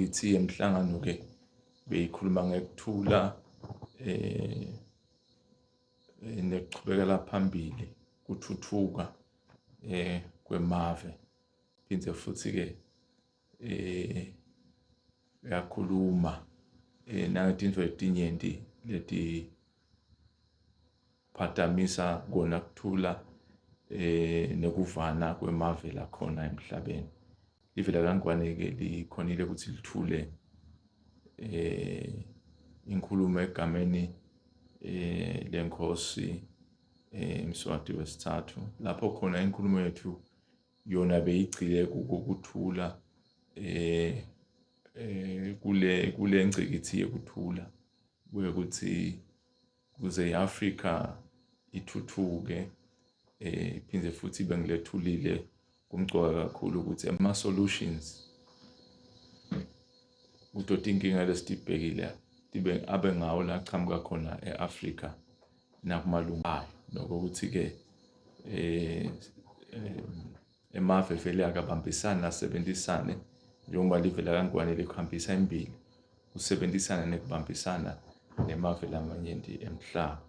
Ingcikitsi yemhlangano-ke beyikhuluma ngekuthula eh nekuchubekela phambili kuthuthuka eh kwemave phindze futhi-ke eh uyakhuluma eh nangetintfo letinyenti leti phatamisa kona kuthula eh nekuvana kwemave lakhona emhlabeni. Live lakaNgwane-ke likhonile ukuthi lithule eh inkhulumo egameni eh leNkhosi eh Mswati wesithathu lapho khona inkulumo yethu yona beyigcile kukuthula eh eh kule kule ngcikithi yekuthula kuyekuthi kuze i-Afrika ithuthuke eh iphinde futhi ibe ngilethulile kumcoka kakhulu ukuthi ama solutions kuto tinkinga lesitibhekile tibe abe ngawo la qhamuka khona e-Afrika nakumalungu ayo nokuthi-ke eh, eh emave vele akabambisane asebenzisane njengoba live lakaNgwane likuhambisa embili kusebenzisana nekubambisana nemave lamanyenti emhlaba.